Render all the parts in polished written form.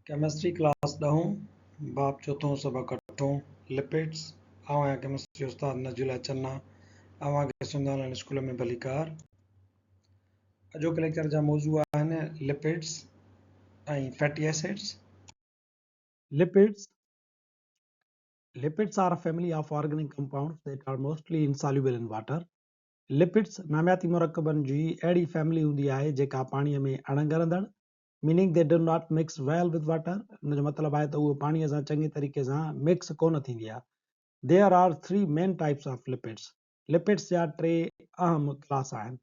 Chemistry class ڏهون، باب چوٿون، سبق اٺون، لپڊز، آئون آهيان ڪيمسٽري استاد نجي الله چنا، اوهان کي سنڌ آن لائين اسڪول ۾ ڀليڪار. اڄوڪي ليڪچر جا موضوع آهن lipids ۽ fatty acids. Lipids, Lipids are a family of organic compounds that are mostly insoluble in water. Lipids نامياتي مرڪبن جي اهڙي فيملي هوندي آهي جيڪا پاڻيء ۾ اڻ ڳرندڙ، meaning they do not mix well with water، ان جو مطلب آهي ته اهو پاڻيء سان چڱي طريقي سان مڪس ڪونه ٿيندي آهي. There are three main types of lipids. Lipids جا ٽي اهم ڪلاس آهن.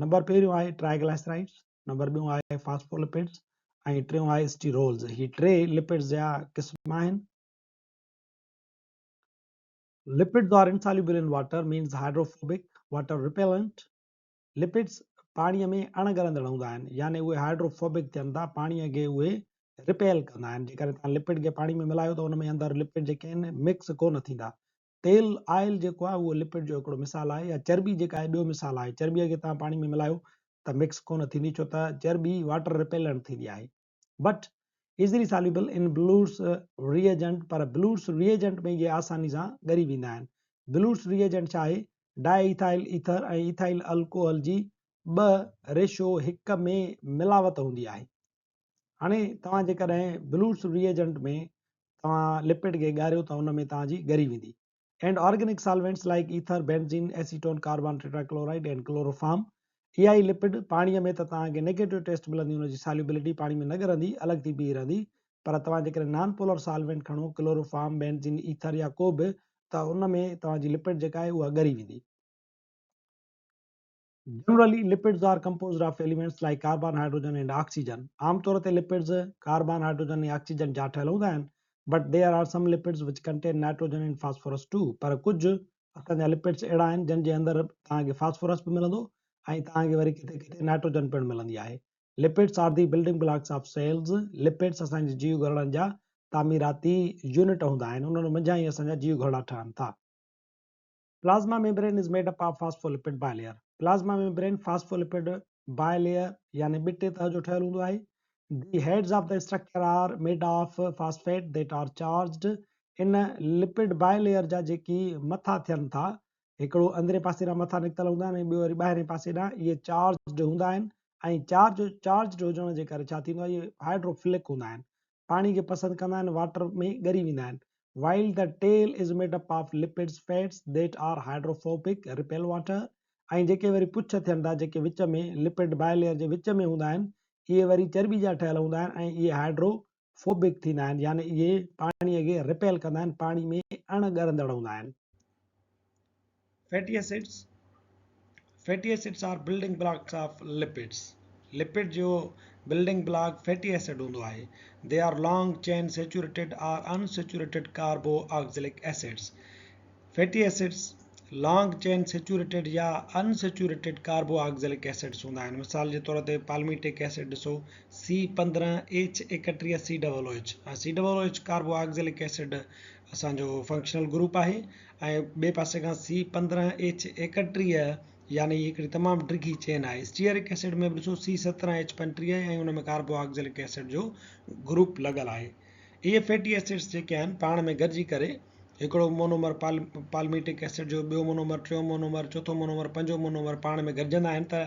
نمبر پهريون آهي ٽرائگلائسرائيڊز، نمبر ٻيون آهي فاسفولپڊز ۽ ٽيون آهي اسٽيرولز. هي ٽي لپڊز جا قسم آهن. Lipids are insoluble in water means hydrophobic, water repellent. Lipids پاڻيء ۾ اڻ ڳرندڙ هوندا آهن يعني اهي هائڊروفوبڪ ٿين ٿا، پاڻيء کي اهي رپيل ڪندا آهن. جيڪڏهن توهان لپڊ کي پاڻي ۾ ملايو ته ان ۾ اندر لپڊ جيڪي آهن مڪس ڪونه ٿيندا. تيل، آئل، جيڪو آهي اهو لپڊ جو هڪڙو مثال آهي يا چرٻي جيڪا آهي ٻيو مثال آهي. چرٻيء کي توهان پاڻي ۾ ملايو ته مڪس ڪونه ٿيندي ڇو ته چرٻي واٽر رپيلنٽ ٿيندي آهي. But easily soluble in Blount's reagent پر بلوٽس ريئيجنٽ ۾ اهي آساني سان ڳري ويندا آهن. بلوٽس ريئيجنٽ ڇا آهي؟ ڊائي ايٿائل ايٿر ۽ ايٿائل الڪوحل جي ٻه ريشو هڪ ۾ ملاوت هوندي آهي. هاڻي توهان جيڪڏهن بلوٽس ريئيجنٽ ۾ توهان لپڊ کي ڳاريو ته ان ۾ توهان جي ڳري ويندي. And organic solvents like ether, benzene, acetone, carbon tetrachloride and chloroform. اها ئي لپڊ پاڻيء ۾ ته توهان کي نيگيٽو ٽيسٽ ملندي ان جي ساليوبلٽي پاڻي ۾ نه ڳرندي الڳ ٿي بيهي رهندي پر توهان جيڪڏهن نان پولر سالوينٽ کڻو ڪلوروفارم، بينزين، ايٿر يا ڪو به ته ان ۾ توهان جي لپڊ جيڪا آهي اها ڳري ويندي. Generally lipids are composed of elements like carbon, hydrogen and oxygen. عام طور تي لپڊز ڪاربان، هائڊروجن ۽ آڪسيجن جا ٺهيل هوندا آهن but there are some lipids which contain nitrogen and phosphorus too پر ڪجهه اسان جا لپڊز اهڙا آهن جن جي اندر توهان کي فاسفورس به ملندو ۽ توهان کي وري ڪٿي ڪٿي نائٽروجن پڻ ملندي آهي. Lipids are the building blocks of cells. Lipids اسان جي جيو گهرڙن جا تعميراتي يونٽ هوندا آهن انهن منجهان ئي اسان جا جيو گهرڙا ٺهن ٿا. Plasma membrane is made up of phospholipid bilayer. Plasma membrane phospholipid bilayer يعني ٻٽي تهه جو ٺهيل هوندو آهي. The heads of the structure are made of phosphate that are charged. In lipid bilayer جا جيڪي مٿا ٿين ٿا، هڪڙو اندرين پاسي ڏانهن مٿا نڪتل هوندا آهن ۽ ٻيو وري ٻاهرين پاسي ڏانهن، اهي چارجڊ هوندا آهن ۽ چارج چارجڊ هجڻ جي ڪري ڇا ٿيندو آهي، اهي هائڊروفلڪ هوندا آهن. پاڻي کي پسند ڪندا آهن واٽر ۾ ڳري ويندا آهن while the tail is made up of lipids fats that are hydrophobic repel water ۽ جيڪي وري پڇ ٿين ٿا جيڪي وچ ۾ لپڊ بائليئر جي وچ ۾ هوندا آهن اهي وري چرٻي جا ٺهيل هوندا آهن ۽ اهي هائڊرو فوبڪ ٿيندا آهن يعني اهي پاڻي کي رپيل ڪندا آهن پاڻي ۾ اڻ ڳرندڙ هوندا آهن. Fatty acids, Fatty acids are building blocks of lipids. Lipid جو بلڊنگ بلاڪ فيٽي ايسڊ هوندو آهي. They are long chain saturated or unsaturated carboxylic acids. Fatty acids long chain saturated يا ان سيچوريٽيڊ ڪاربو آڪزلڪ ايسڊس هوندا آهن. مثال جي طور تي پالميٽڪ ايسڊ ڏسو سي 15 ايڇ 31 سي double O H ۽ C double O H carboxylic acid اسان جو فنڪشنل گروپ آهي ۽ ٻئي پاسي کان سي 15 ايڇ 31 يعني هي هڪڙي تمام ڊگهي چين آهي. اسٽيئرڪ ايسڊ ۾ به ڏسو سي 17 ايڇ 35 آهي ۽ ان ۾ ڪاربو آڪزلڪ ايسڊ جو گروپ لڳل آهي. اهي فيٽي ايسڊس جيڪي آهن پاڻ ۾ گڏجي ڪري هڪڙو مونومر پالميٽڪ ايسڊ جو ٻيو مونومر ٽيون مونومر چوٿون مونومر پنجون مونومر پاڻ ۾ گڏجندا آهن ته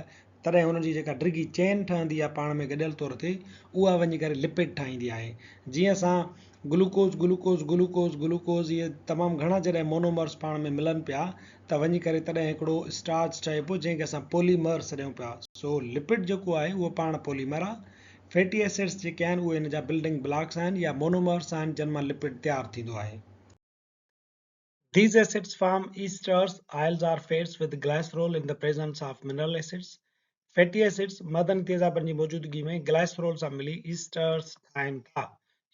تڏهن انهن جي جيڪا ڊگهي چين ٺهندي آهي پاڻ ۾ گڏيل طور تي اها وڃي ڪري لپڊ ٺاهيندي آهي. جيئن اسان گلوڪوز، گلوڪوز، گلوڪوز، گلوڪوز اهي تمام گهڻا جڏهن مونومرز پاڻ ۾ ملن پيا ته وڃي ڪري تڏهن هڪڙو اسٽارچ ٺهي پيو جنهن کي اسان پوليمر سڏيون پيا. سو لپڊ جيڪو آهي اهو پاڻ پوليمر آهي. فيٽي ايسڊس جيڪي آهن اهي ان جا بلڊنگ بلاڪس آهن يا مونومرز آهن جن مان لپڊ تيار ٿيندو آهي. These acids form esters, oils or fats with glycerol in the presence of mineral acids. Fatty acids معدني تيزابن جي موجودگي ۾ گلائسرول سان ملي ايسٽرز ٺاهين ٿا.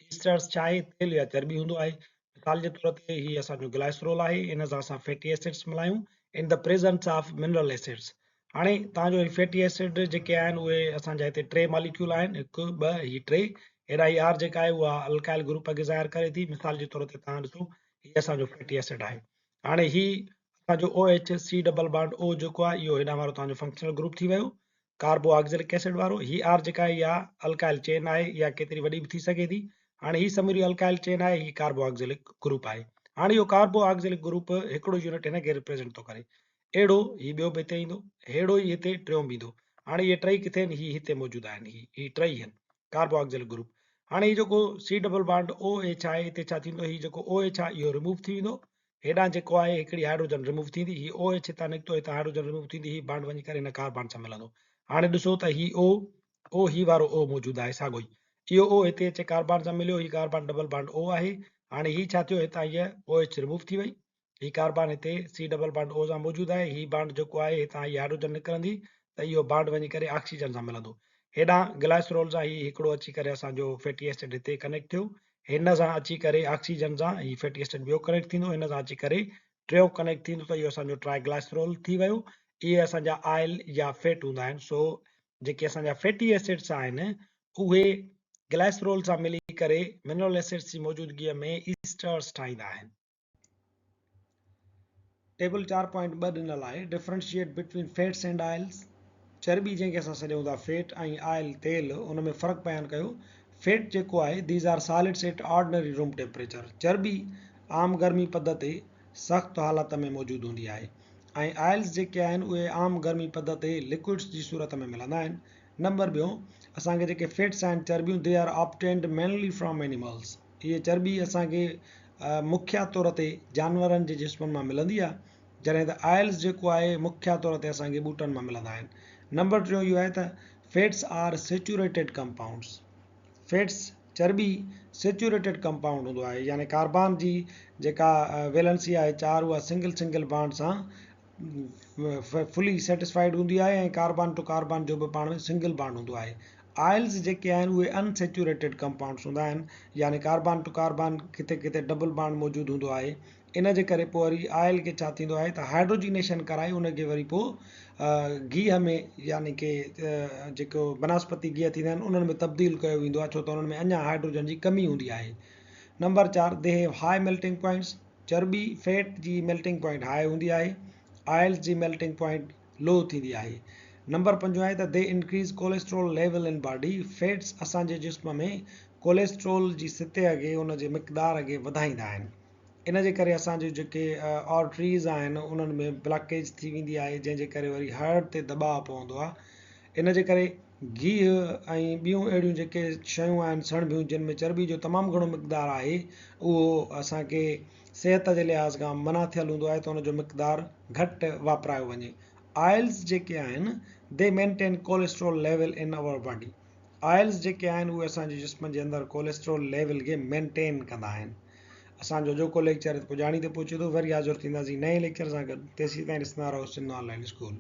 ايسٽرز ڇا آهي؟ تيل يا چرٻي هوندو آهي. مثال جي طور تي هي اسان جو گلائسرول آهي ان سان اسان فيٽي ايسڊس ملايون in the presence of mineral acids. هاڻي توهان جو هي فيٽي ايسڊ جيڪي آهن اهي اسان جا هتي ٽي ماليڪيول آهن هڪ ٻه هي ٽي هيڏانهن هي آر جيڪا آهي اها الڪائل گروپ کي ظاهر ڪري ٿي مثال جي طور تي توهان ڏسو هي اسان جو فيٽي ايسڊ آهي هاڻي هي اسان جو O H C double bond O جيڪو آهي اهو هيڏانهن وارو توهان جو فنڪشنل گروپ ٿي ويو. ڪاربوآڪسيلڪ ايسڊ وارو. هي آر جيڪا آهي اها الڪائل چين آهي، اها ڪيتري وڏي به ٿي سگهي ٿي. هاڻي هي سموري الڪائل چين آهي، هي ڪاربوآڪسيلڪ گروپ آهي. هاڻي اهو ڪاربوآڪسيلڪ گروپ هڪڙو يونٽ هن کي ريپريزنٽ ٿو ڪري. اهڙو هي ٻيو به هتي ايندو، ههڙو ئي هتي ٽيون به ايندو. هاڻي اهي ٽئي ڪٿي آهن؟ هي هتي موجود آهن، هي ٽئي آهن ڪاربوآڪسيلڪ گروپ. هاڻي هي جيڪو C double bond O H آهي، هتي ڇا ٿيندو؟ هي جيڪو او ايڇ آهي اهو ريموو ٿي ويندو. هيڏانهن جيڪو آهي هڪڙي هائيڊروجن ريموو ٿيندي، هي او ايڇ هتان نڪتو، هتان هائيڊروجن ريموو ٿيندي، هي بانڊ وڃي ڪري هن ڪاربان سان ملندو. هاڻي ڏسو ته هي او او هي وارو او موجود آهي ساڳو ئي، اهو او هتي اچي ڪاربان سان مليو، هي ڪاربان ڊبل بانڊ او آهي. هاڻي هي ڇا ٿيو؟ هتان هيء او ايڇ ريموو ٿي وئي، هي ڪاربان هتي سي ڊبل بانڊ او سان موجود آهي، هي بانڊ جيڪو آهي هتان هي هائيڊروجن نڪرندي ته اهو بانڊ وڃي ڪري آڪسيجن سان ملندو. هيڏانهن گلائسرول سان هي هڪڙو اچي ڪري اسان جو فيٽي ايسڊ هتي ڪنيڪٽ ٿيو، هن سان اچي ڪري آڪسيجن سان هي فيٽي ايسڊ ٻيو ڪنيڪٽ ٿيندو، هن سان اچي ڪري ٽيون ڪنيڪٽ ٿيندو ته اهو اسان جو ٽرائي گلائسرول ٿي ويو. اهي اسان جا آئل يا فيٽ هوندا آهن. سو جيڪي اسان جا فيٽي ايسڊس آهن اهي گلائسرول سان ملي ڪري منرل ايسڊس جي موجودگيء ۾ ايسٽرس ٺاهيندا آهن. ٽيبل 4.2 ڏنل آهي، differentiate between fats and oils, چرٻي جنهن کي اسان سڏيون ٿا فيٽ ۽ آئل تيل، ان ۾ فرق بيان ڪيو. فيٽ جيڪو آهي these are solids at ordinary room temperature, چرٻي عام گرمي پد تي سخت حالت ۾ موجود هوندي آهي ۽ آئلز جيڪي آهن اهي عام گرمي پد تي لڪوئڊس جي صورت ۾ ملندا آهن. نمبر ٻيون اسان کي جيڪي فيٽس آهن چرٻيون they are obtained mainly from animals, اهي چرٻي اسان کي مکيه طور تي جانورن جي جسمن مان ملندي آهي، جڏهن ته آئلز جيڪو آهي مکيه طور تي اسان کي ٻوٽن مان ملندا آهن. نمبر ٽيون اهو آهي ته fats are saturated compounds, fats چرٻي سيچوريٽيڊ ڪمپائونڊ هوندو آهي، يعني ڪاربان جي جيڪا ويلنسي آهي چار اها سنگل سنگل بانڊ سان فلي سيٽسفائيڊ هوندي آهي ۽ ڪاربان ٽو ڪاربان جو به پاڻ ۾ سنگل بانڊ هوندو آهي. آئلز جيڪي آهن اهي ان سيچوريٽيڊ ڪمپائونڊس هوندا آهن، يعني ڪاربان ٽو ڪاربان ڪٿي ڪٿي ڊبل بانڊ موجود هوندو آهي. ان جي ڪري پوء وري آئل کي ڇا ٿيندو آهي ته هائڊروجينيشن ڪرائي ان کي وري پوء گيهه ۾ يعني ڪي جيڪو بناسپتي گيهه ٿيندا آهن انهن ۾ تبديل ڪيو ويندو آهي، ڇو ته انهن ۾ اڃا هائڊروجن جي ڪمي هوندي آهي. Number 4، they have high melting points, چرٻي، فيٽ، جي ميلٽنگ پوائنٽ هاء هوندي آهي، آئلز جي ميلٽنگ پوائنٽ لو ٿيندي آهي. نمبر پنجون آهي ته they increase cholesterol level in body, fats اسان جي جسم ۾ ڪوليسٽرول جي سطح کي ان جي مقدار کي وڌائيندا آهن. ان جي ڪري اسان جون جيڪي آرٽريز آهن انهن ۾ بلاڪيج ٿي ويندي آهي، جنهن جي ڪري وري هارٽ تي دٻاء پوندو آهي. ان جي ڪري گيهه ۽ ٻيون اهڙيون جيڪي شيون آهن سڻڀيون جن ۾ چرٻي جو تمام گهڻو مقدار آهي اهو اسان کي صحت جي لحاظ کان منع ٿيل هوندو آهي ته ان جو مقدار گهٽ واپرايو وڃي. آئلز جيڪي آهن they maintain cholesterol level in our body, oils جيڪي آهن اهي اسان جي جسم جي اندر ڪوليسٽرول ليول کي مينٽين ڪندا آهن. اسان جو اڄوڪو ليڪچر پڄاڻي تي پهچي ٿو، وري حاضر ٿينداسين نئين ليڪچر سان گڏ، تيسين تائين ڏسندا رهو سنڌ آن لائين اسڪول.